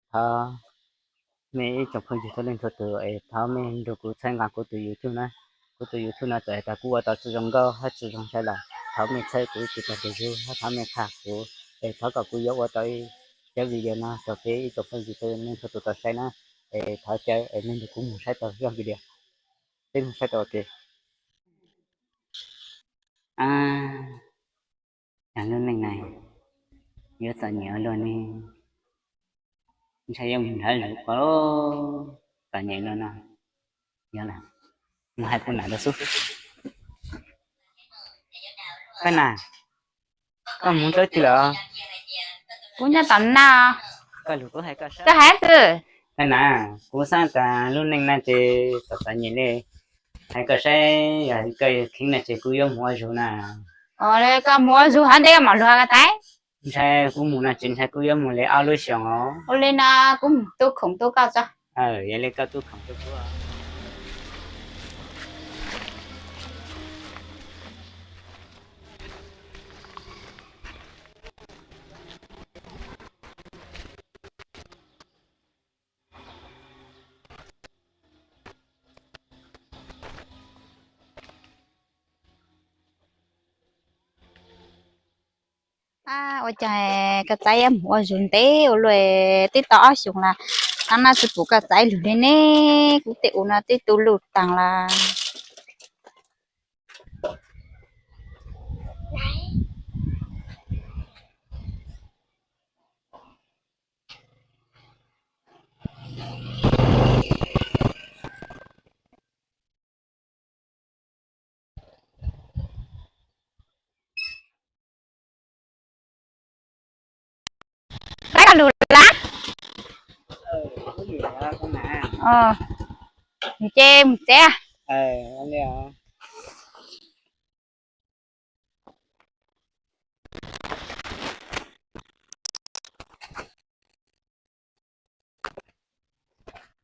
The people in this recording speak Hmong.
Thov mej ib tsoom phooj ywg txhua leej txhua tus es thov mej nrug kuv txhawb nqa kuv tus YouTube na. Kuv tus YouTube no txawm tas kuv ua tau tsi zoo nkauj hab tsi zoo sai los thov mej txhawb kuv ib tug tag tus zug hab thov mej qha kuv es thov kom kuv yuav ua tau ib cov video no rau peb ib tsoom phooj ywg txhua leej txhua tus tau saib na. Es thov caw es mej nrug kuv moog saib tau zaj video. Peb moog saib tau ua ke. Yog lub neej na yuav txom nyem ua luaj ne, ntshai yuav moog nrhav zug ko, txom nyem luaj no. Yog lawm, moog hais kuv nam rau xwb. Koj nam, koj moog tau twg lawm? Kuv nyob tom na. Koj lug kuv hais koj sab. Koj hais xwb. Koj nam, kuv xaav tas lub neej na ces txom txom nyem li, hais koj saib yog koj kheev no ces kuv yuav moog ua zug na. Koj moog ua zug hov ntej koj mam lug koj txais. Ntshai kuv moog no ces ntshai kuv yuav moog li ob lub xyoos os. Ua li no kuv moog tu khoom tu koj tso. Yog li koj tu khoom tu kuv. Ua cas koj txais yuav moog ua zug ntev ua luaj, twb tau ob xyoos lawm, qhov no tsi pum koj txais lug li ne, kuv tej ua no twb tu luj taag lawm. Saib koj lug lawm. Ces mus tsev.